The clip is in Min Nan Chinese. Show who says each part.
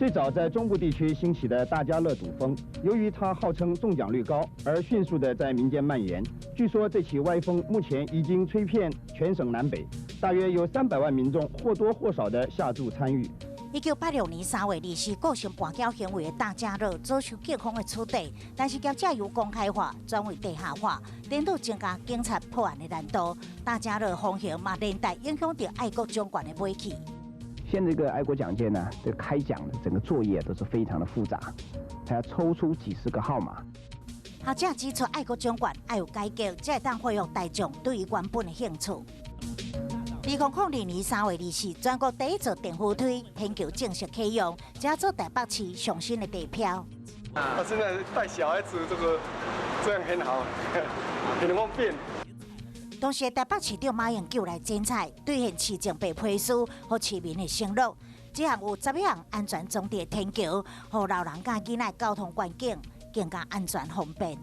Speaker 1: 最早在中部地區興起的大家樂賭風，由於它號稱中獎率高，而迅速的在民間蔓延。據說這起歪風目前已經吹遍全省南北，大約有300萬民眾或多或少的下注參與。
Speaker 2: 1986年3月24，構成跋筊行為的大家樂遭受警方的取締，但是業者由公開化轉為地下化，顛倒增加警察破案的難度。大家樂風行嘛，連帶影響著愛國獎券的買氣。
Speaker 3: 現在這個愛國獎券呢，這個開獎的整個作業都是非常的複雜，還要抽出幾十個號碼。
Speaker 2: 學者指出，愛國獎券愛有改革，才會當恢復大眾對於原本的興趣。2002年3月24，全國第一座電扶梯天橋正式啟用，這做台北市上新的地標。
Speaker 4: 啊，現在帶小孩子這個這樣很好，很方便。
Speaker 2: 當時台北市長馬英九來剪彩，兌現市政白皮書予市民的承諾。這項有11項安全裝置的天橋，予老人佮囡仔交通環境更加安全方便。